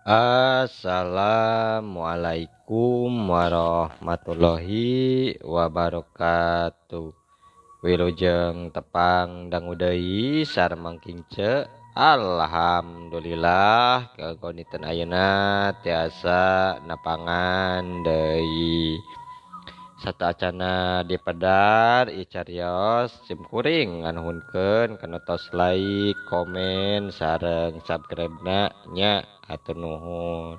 Assalamualaikum warahmatullahi wabarakatuh. Wilujeng tepang dangu deui sareng Kingce. Alhamdulillah kagoniten ayeuna tiasa napangan deui. Sateuacana dipedar icarios sim kuring nganuhunkeun kana tos like, komen sareng subscribe-na nya. Hatur nuhun.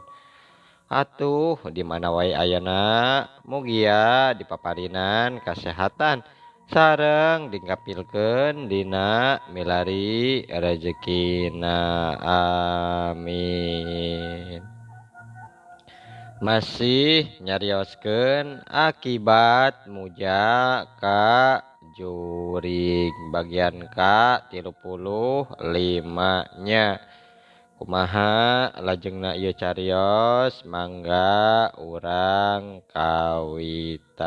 Atuh di mana wae ayana mugia dipaparinan kasehatan sareng dingkapilkeun dina milari rejekina, amin. Masih nyarioskeun akibat muja ka jurig bagian ka 35 nya. Kumaha lajengna ieu carios mangga urang kawitan.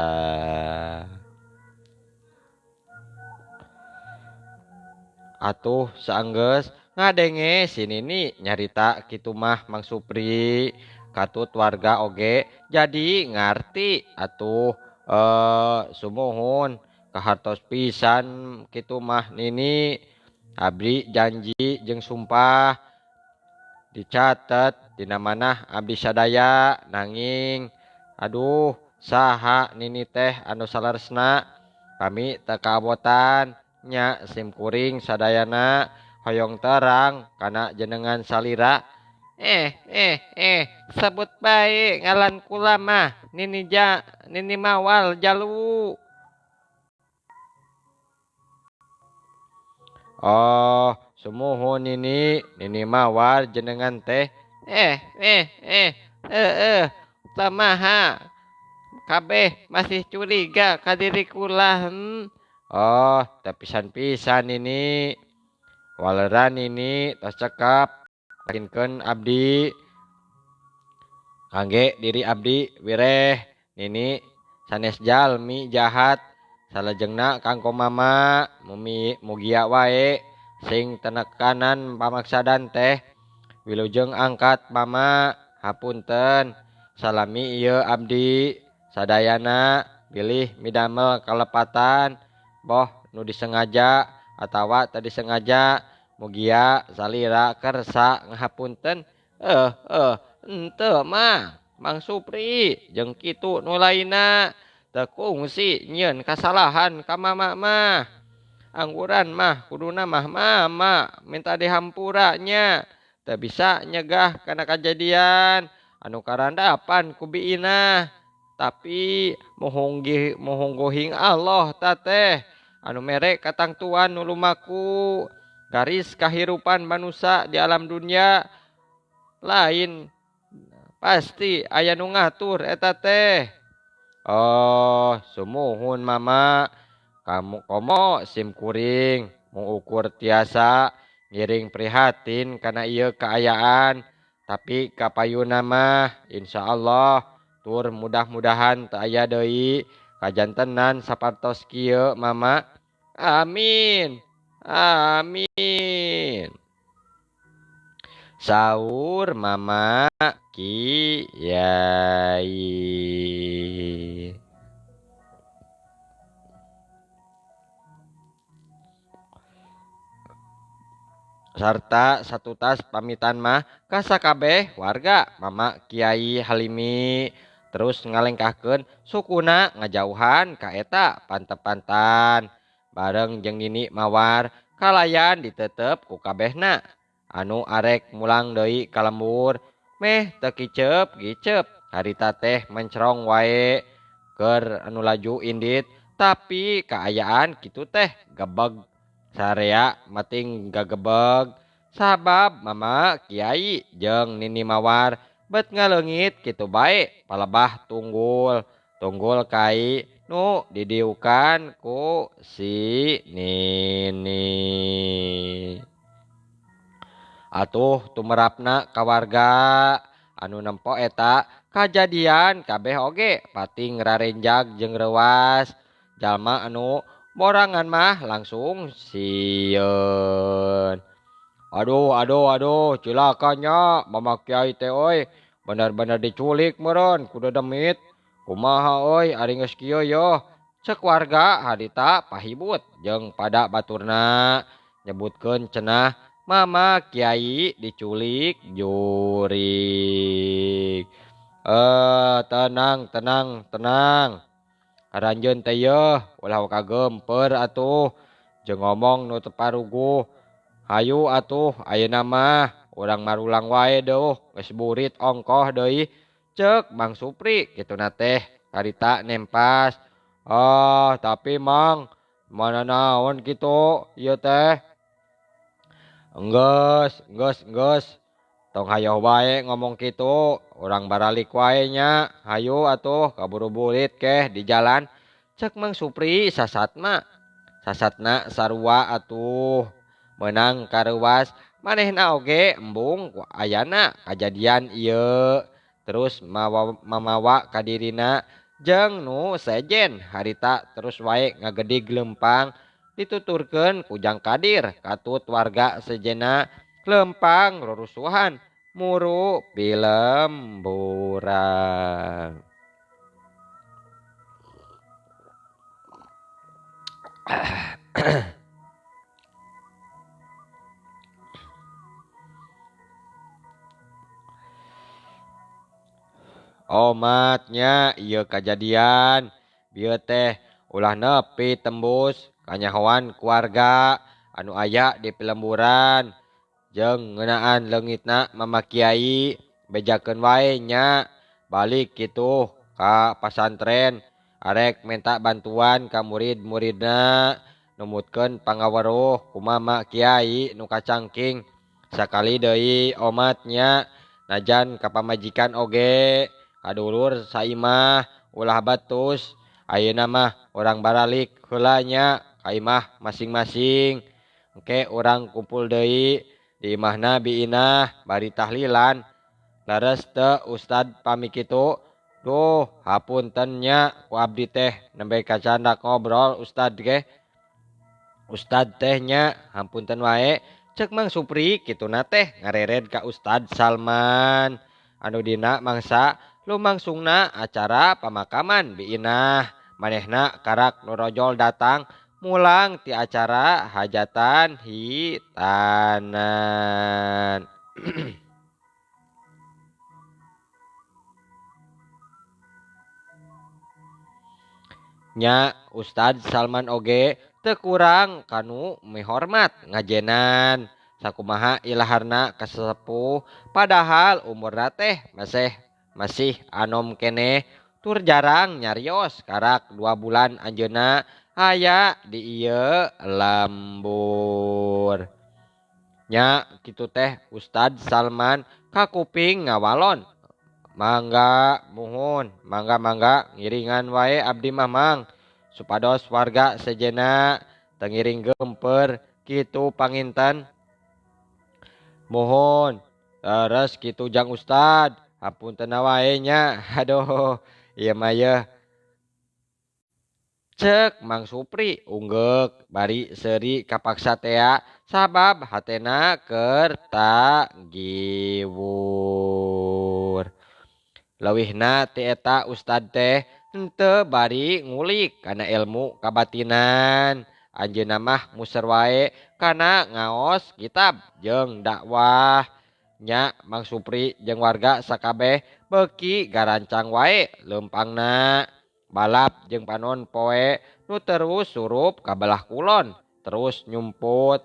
Atuh saenggeus ngadenge si Nini nyarita kitu mah Mang Supri katut warga oge jadi ngarti atuh sumuhun kahartos pisan kitu mah Nini. Abdi janji jeung sumpah dicatet dina manah abdi sadaya, nanging aduh saha Nini teh anu saleresna kami teu kabotan nya sim kuring sadayana hoyong terang kana jenengan salira. Sebut bae ngaran kula mah Nini ja Nini Mawal Jalu. Oh sumuhun Nini, Nini Mawar jenengan teh. Tamaha kabeh masih curiga ka diri kula. Oh teu pisan-pisan Nini, waleran Nini tos cekap yakinkeun abdi kangge diri abdi wireh Nini sanes jalmi jahat salajengna kanggo mama mumi mugia wae sing tenekanan pamaksadan teh. Wilujeng angkat mama, hapunten salami ieu abdi sadayana bilih midamel kalepatan boh nu disengaja atawa teu disengaja mugia salira kersa ngahapunten. Henteu mah Mang Supri jeung kitu nu lainna teu kungsi nyieun kasalahan ka mama mah. Angguran mah kuduna mah mama minta dihampura nya, teu bisa nyegah kana kajadian anu karandapan ku biinah, tapi muhungguhing Allah ta teh anu mere katangtuan nu lumaku garis kahirupan manusia di alam dunia lain pasti aya nu ngatur eta teh. Oh sumuhun mama, kamu komo sim kuring mengukur tiasa ngiring prihatin kana ieu kaayaan, tapi kapayuna mah insyaallah tur mudah-mudahan teu aya deui kajantenan sapartos kieu mama. Amin amin. Saur mama Kiai. Sarta satu tas pamitan mah kasakabeh warga mama Kiai Halimi terus ngalengkahkeun sukuna ngajauhan ka eta pantep-pantan bareng jeung Nini Mawar kalayan ditetep ku kabehna anu arek mulang deui ka lembur meh teu kicep gicep harita teh mencrong wae keur anu laju indit, tapi kaayaan kitu teh gebeg sarea mating gagebeg sabab mama Kiai jeung Nini Mawar bet ngaleungit kitu bae palebah tunggul tunggul kai nu didiukan ku si Nini. Atuh tumerapna ka warga anu nempo eta kajadian kabeh oge pating rarenjag jeung reuas jalma anu borangan mah langsung sieun. Aduh aduh aduh cilaka nya Mama Kiai teh euy bener-bener diculik meureun ku dedemit. Kumaha euy ari geus kieu yeuh cek warga harita pahibut jeung pada baturna nyebutkeun cenah Mama Kiai diculik jurig. Tenang tenang tenang. Aranjeun teh yeuh ulah kagemper atuh jeung ngomong nu teu paruguh. Hayu atuh ayeuna mah urang marulang wae deuh geus burit ongkoh deui cek Mang Supri kituna teh harita nempas. Ah tapi Mang mana naon kitu ieu teh. Enggeus enggeus enggeus tong hayoh wae ngomong kitu urang baralik wae nya hayu atuh kaburu burit keh di jalan cek Mang Supri sasatma. Sasatna sarua atuh meunang kareuwas manehna oge embung ku ayana kajadian ieu terus mamawa ka dirina jeung nu sejen harita terus wae ngagedig lempang dituturkeun ku Jang Kadir katut warga sejena lempang rurusuhan muru pilemburan. Omatnya ieu kajadian bieu teh ulah nepi tembus kanyahoan keluarga anu aya di pilemburan jeung ngeunaan leungitna Mama Kiai bejakeun wae nya balik kitu ka pasantren arek minta bantuan ka murid-muridna numutkeun pangaweruh ku Mama Kiai nu kacangking sakali deui omatnya najan ka pamajikan oge kadulur saimah ulah batus ayeuna mah urang baralik heula nya ka imah masing-masing engke urang kumpul deui di imahna Bi Inah bari tahlilan leres teu Ustad pami kitu. Duh hapunten nya ku abdi teh nembe kacandak ngobrol Ustad ge Ustad teh nya hapunten wae cek Mang Supri kituna teh ngarered ka Ustad Salman anu dina mangsa lumangsungna acara pamakaman Bi Inah manehna karak nu rojol datang mulang ti acara hajatan hitanan. Nya Ustad Salman oge teu kurang kanu mihormat ngajenan sakumaha ilaharna kasepuh padahal umurna teh masih anom keneh tur jarang nyarios karak 2 bulan anjeunna aya di ieu lembur. Nya kitu teh Ustad Salman kakuping ngawalon mangga muhun mangga mangga ngiringan wae abdi mah Mang supados warga sejena teu ngiring gemper kitu panginten. Muhun terus kitu Jang Ustad hapunten wae nya aduh ieu mah yeuh cek Mang Supri unggeuk bari seuri kapaksa tea sabab hatena keur tagiwur. Leuwihna ti eta Ustad teh henteu bari ngulik kana ilmu kabatinan anjeunna mah muser wae kana ngaos kitab jeung dakwah. Nya Mang Supri jeung warga sakabeh beuki garancang wae leumpangna balap jeung panon poe nu terus surup ka belah kulon terus nyumput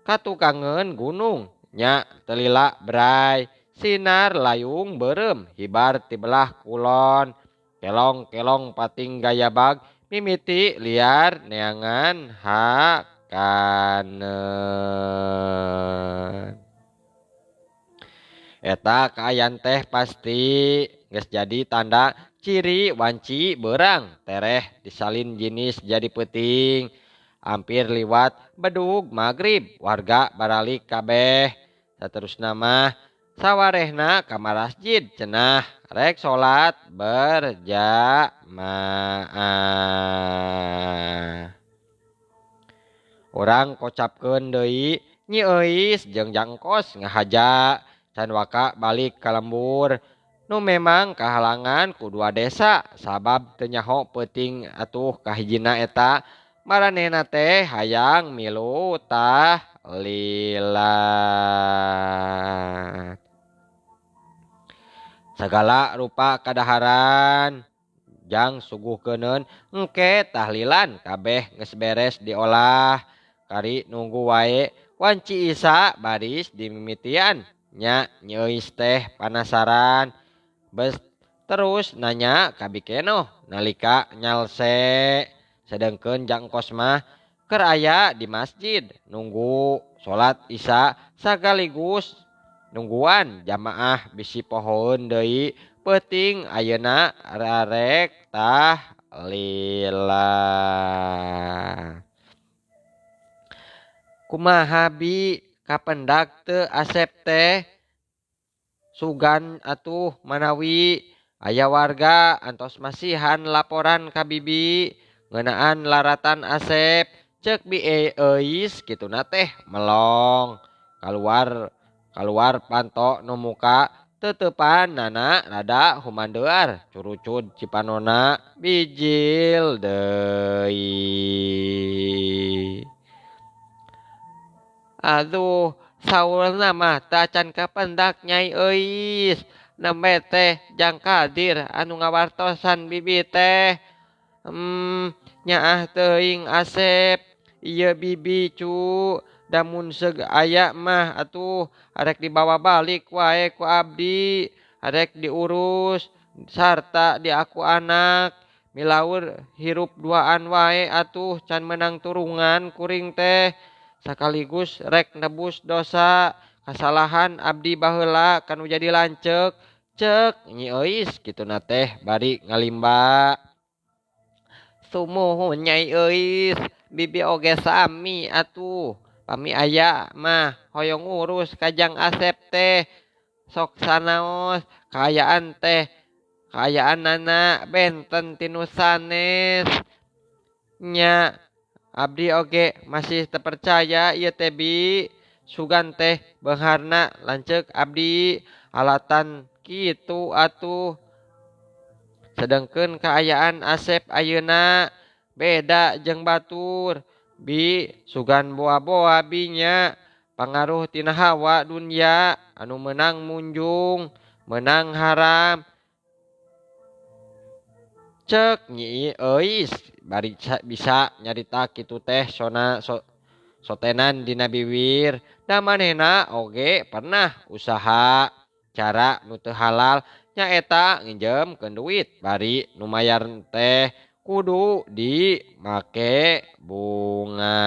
katukangeun gunung. Nya telila bray sinar layung beureum hibar ti belah kulon kelong-kelong pating gayabag mimiti liar neangan hakaneun. Eta kaayaan teh pasti geus jadi tanda ciri wanci beurang tereh disalin jinis jadi peuting. Hampir liwat bedug magrib warga baralik kabeh. Saterusna mah sawarehna ka masjid cenah rek salat berjamaah. Urang kocapkeun deui Nyi Euis jeung Jangkos ngahaja can waka balik ka lembur nu memang kahalangan ku dua desa sabab teu nyaho peuting atuh kahijina eta maranehna teh hayang milu tahlilan. Sagala rupa kadaharan jang suguhkeuneun engke tahlilan kabeh geus beres diolah kari nunggu wae wanci Isa baris dimimitian nya Nyi Euis teh panasaran bes terus nanya ka Bikenoh nalika nyalse sedengkeun Jangkos mah keur aya di masjid nunggu salat Isya sagaligus nungguan jamaah bisi pohoeun deui peuting ayeuna rarek tahlilan. Kumaha bi kapendak teu Asep teh sugan atuh manawi aya warga antos masihan laporan ka bibi ngeunaan laratan Asep ceuk Bi Euis kituna teh melong kaluar panto nu muka teuteupan nana rada humandear curucud cipanona bijil deui. Aduh saurna mah tacan kapendak Nyai Euis nembe teh Jang Kadir anu ngawartosan bibi teh. Nyaah teuing Asep ieu bibi cu damun seug aya mah atuh arek dibawa balik wae ku abdi arek diurus sarta diaku anak milaur hirup duaan wae atuh can menang turungan kuring teh sakaligus rek nebus dosa kasalahan abdi baheula kanu jadi lanceuk ceuk Nyi Euis kituna teh bari ngalimba. Sumuhun Nyai Euis bibi oge sami atuh pami aya mah hoyong ngurus ka Jang Asep teh sok sanaos kaayaan teh kaayaanana benten tinu sanes nya abdi oge masih terpercaya ieu teh bi sugan teh beungharna lanceuk abdi alatan kitu atuh sedengkeun kaayaan Asep ayeuna beda jeung batur bi sugan boa-boa binya pangaruh tina hawa dunya anu meunang munjung meunang haram ceuk Nyi Euis bari bisa nyarita kitu teh sona sotenan dina biwir da manehna oge pernah usaha cara nu teu halal nyaeta nginjemkeun duit bari nu mayar teh kudu dimake bunga.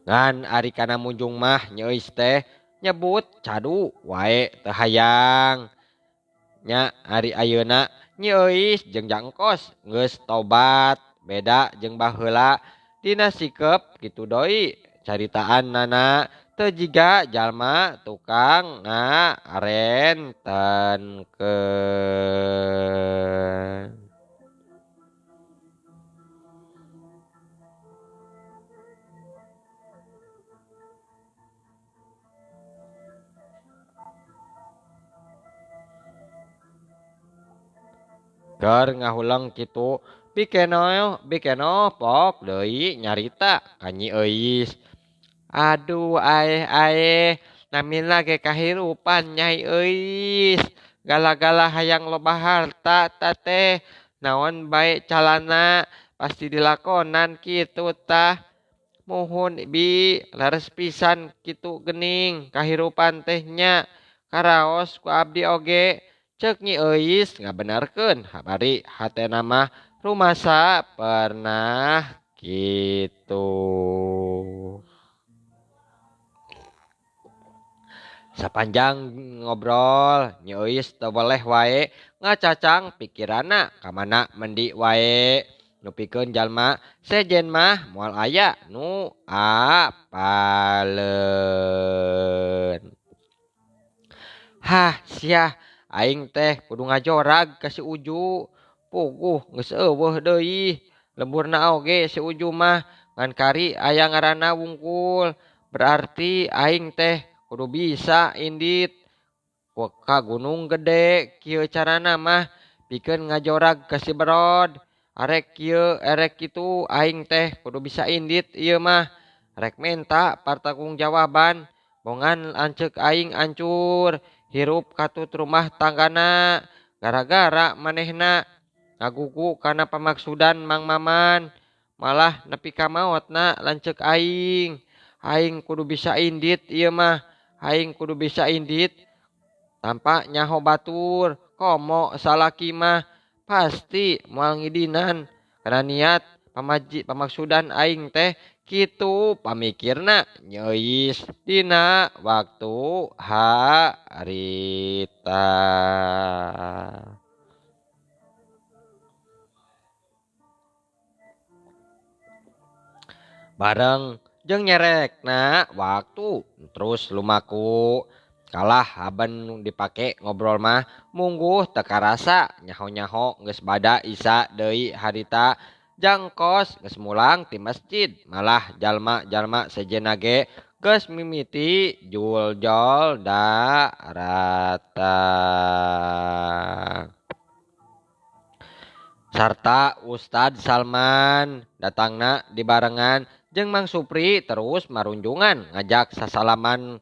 Ngan ari kana munjung mah Nyi Euis teh nyebut cadu wae teu hayang. Nya ari ayeuna Nyi Euis jeung Jangkos geus tobat beda jeung baheula dina sikep kitu deui caritaan nana teu jiga jalma tukang ngarentenkeun. Keur ngahuleng kitu Bikenoh pok deui nyarita ka Nyi Euis. Aduh aeh aeh namina ge kahirupan Nyai Euis gala-gala hayang loba harta ta teh naon bae calana pasti dilakonan kitu tah muhun bi leres pisan kitu geuning kahirupan teh nya karaos ku abdi oge ceuk Nyi Euis ngabenerkeun bari hatena mah rumasa pernah kitu. Sapanjang ngobrol Nyi Euis teu weleh wae ngacacang pikiranna ka mana mendi wae nu pikeun jalma sejen mah moal aya nu apaleun. Hah siah aing teh kudu ngajorag ka si Uju puguh geus eueuh deui lemburna oge si Uju mah Ngan kari aya ngaranna wungkul berarti aing teh kudu bisa indit ka gunung gede kieu carana mah pikeun ngajorag ka si Berod. Arek kieu erek kitu aing teh kudu bisa indit ieu mah. Rek menta partanggung-jawaban bongan lanceuk aing ancur hirup katut rumah tanggana gara-gara manehna ngagugu kana pamaksudan Mang Maman malah nepi ka maotna lanceuk aing. Aing kudu bisa indit ieu mah, aing kudu bisa indit tanpa nyaho batur komo salaki mah pasti moal ngidinan kana niat pamaksudan aing teh kitu pamikirna nyeuis dina waktu harita. Bareng jeung nyerekna waktu terus lumaku kalah haben dipake ngobrol mah mungguh teu karasa nyaho-nyaho geus bada isa deui harita jangkos geus mulang ti masjid malah jalma-jalma sejenna ge geus mimiti juljol darata. Sarta Ustad Salman datangna dibarengan jeung Mang Supri terus marunjungan ngajak sasalaman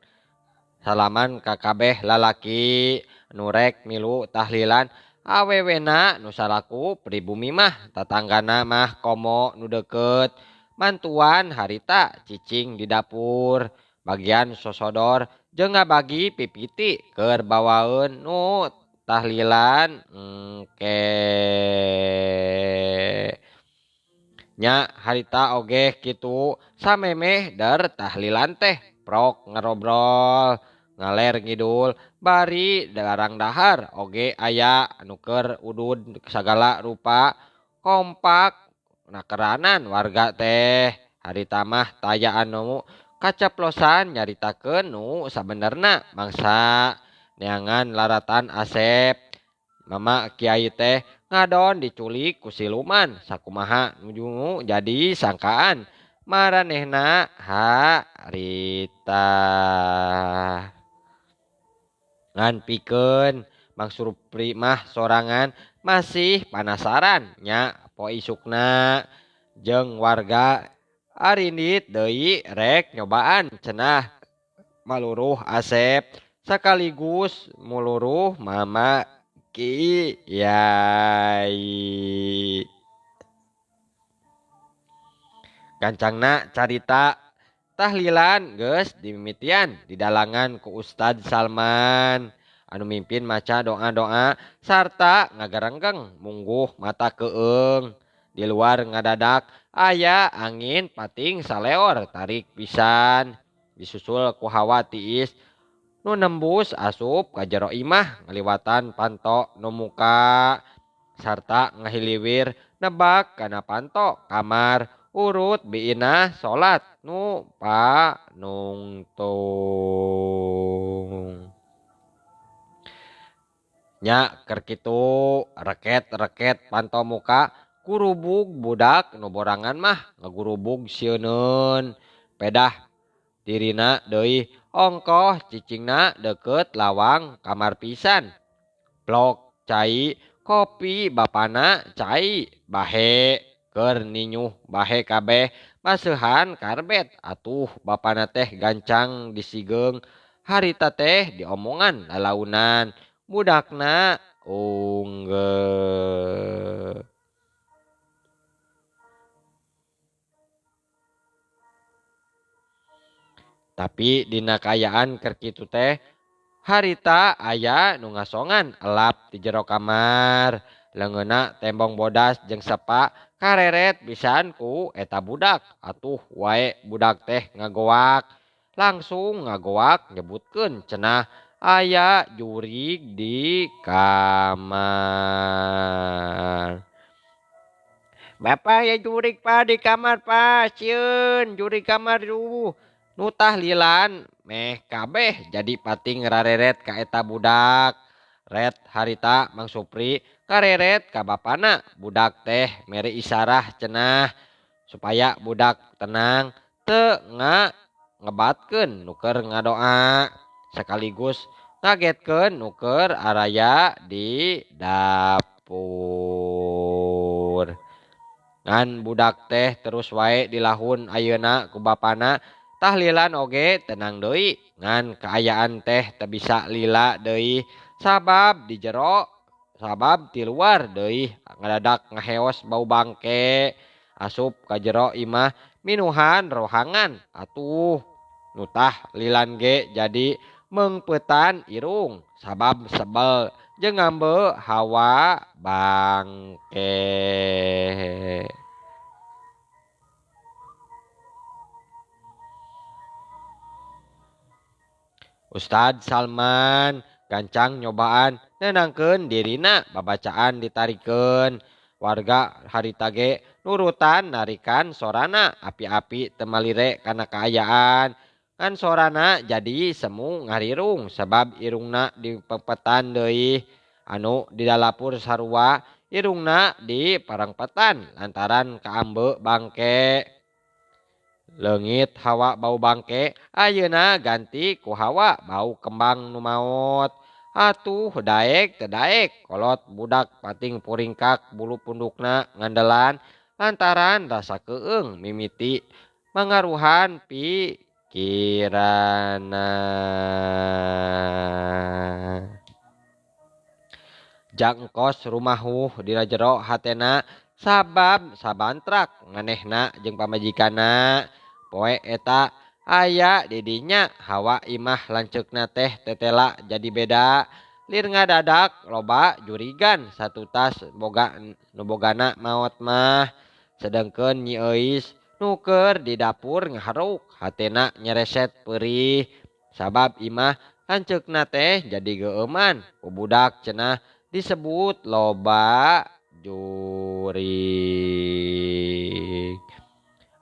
salaman ka kabeh lalaki nu rek milu tahlilan awewena nu salaku pribumi mah tatanggana mah komo nu deukeut mantuan harita cicing di dapur bagian sosodor jeung ngabagi pipiti keur bawaeun nu tahlilan engke. Nya harita ogeh kitu samemeh der tahlilan teh prok ngerobrol ngaler ngidul bari dalarang dahar oge aya anu keur udud sagala rupa kompak nakeranan warga teh harita mah taya anu kaceplosan nyaritakeun nu sabenerna mangsa neangan laratan Asep. Mama kiai teh ngadon diculik ku siluman sakumaha nuju jadi sangkaan maranehna harita. Ngan pikeun Mang Supri mah sorangan masih panasaran nya po isukna jeung warga arindit deui rek nyobaan cenah maluruh Asep sekaligus muluruh Mama Kiai. Gancangna carita tahlilan geus dimimitian di dalangan ku Ustad Salman anu mimpin maca doa-doa sarta ngagarenggeng mungguh mata keung. Di luar ngadadak aya angin pating saleor tarik pisan disusul ku hawa tiis nu nembus asup ka jero imah ngaliwatan panto nu muka sarta ngahiliwir nebak kana panto kamar urut biinah salat nu panungtung. Nya keur kitu reket-reket panto muka gurubug budak nu borangan mah ngagurubug sieuneun pedah dirina deui ongkoh cicingna deukeut lawang kamar pisan. Blok cai kopi bapana cai bahe keur ninyuh bahe kabeh maseuhan karbet atuh bapana teh gancang disigeung harita teh diomongan lalaunan budakna unggeuh. Tapi dina kaayaan keur kitu teh harita aya nu ngasongan elap di jero kamar leungeunna tembong bodas jeung sepa kareret pisan ku eta budak atuh wae budak teh ngagoak langsung ngagoak nyebutkeun cenah aya jurig di kamar. Bapak ya jurig pa di kamar pa sieun jurig kamar duh. Nu tahlilan meh kabeh jadi pating rareret ka eta budak. Ret harita Mang Supri kareret ka bapana budak teh mere isarah cenah Supaya budak tenang teu ngebatkeun nu keur ngadoa sekaligus ngagetkeun nu keur araya di dapur. Ngan budak teh terus wae dilahun ayeuna ku bapana tahlilan oge tenang deui ngan kaayaan teh teu bisa lila deui sabab di jero sabab ti luar deui ngadadak ngaheos bau bangke asup ka jero imah minuhan rohangan atuh nu tahlilan ge jadi meungpeutan irung sabab sebel jeung ngambeu hawa bangke. Ustad Salman gancang nyobaan nenangkeun dirina babacaan ditarikeun warga harita ge nurutan narikan sorana api-api teu malire kana kaayaan ngan sorana jadi semu ngarirung sabab irungna dipepetan deui anu di dalapur sarua irungna diparangpetan lantaran kaambeu bangke. Leungit hawa bau bangke ayeuna ganti ku hawa bau kembang nu maot. Atuh daek teu daek kolot budak pating puringkak bulu pundukna ngandelan lantaran rasa keung mimiti mangaruhan pikiranna. Jang kos rumahuh dina jero hatena sabab sabantrak nganehna jeung pamajikanna. Poe eta aya di dinya hawa imah lanceukna teh tetela jadi beda lir ngadadak loba jurigan satutas boga nu bogana maot mah. Sedengkeun Nyi Euis nu keur di dapur ngaharuk hatena nyereset peurih sabab imah lanceukna teh jadi geueuman ku budak cenah disebut loba jurig.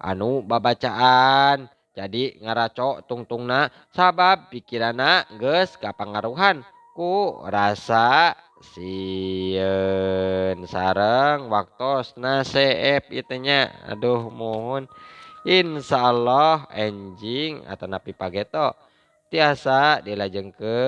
Anu babacaan jadi ngaraco tungtungna sabab pikiranna geus kapangaruhan ku rasa sieun sareng waktosna seep ieu teh nya. Aduh muhun insyaallah enjing atanapi pageto tiasa dilajengkeun.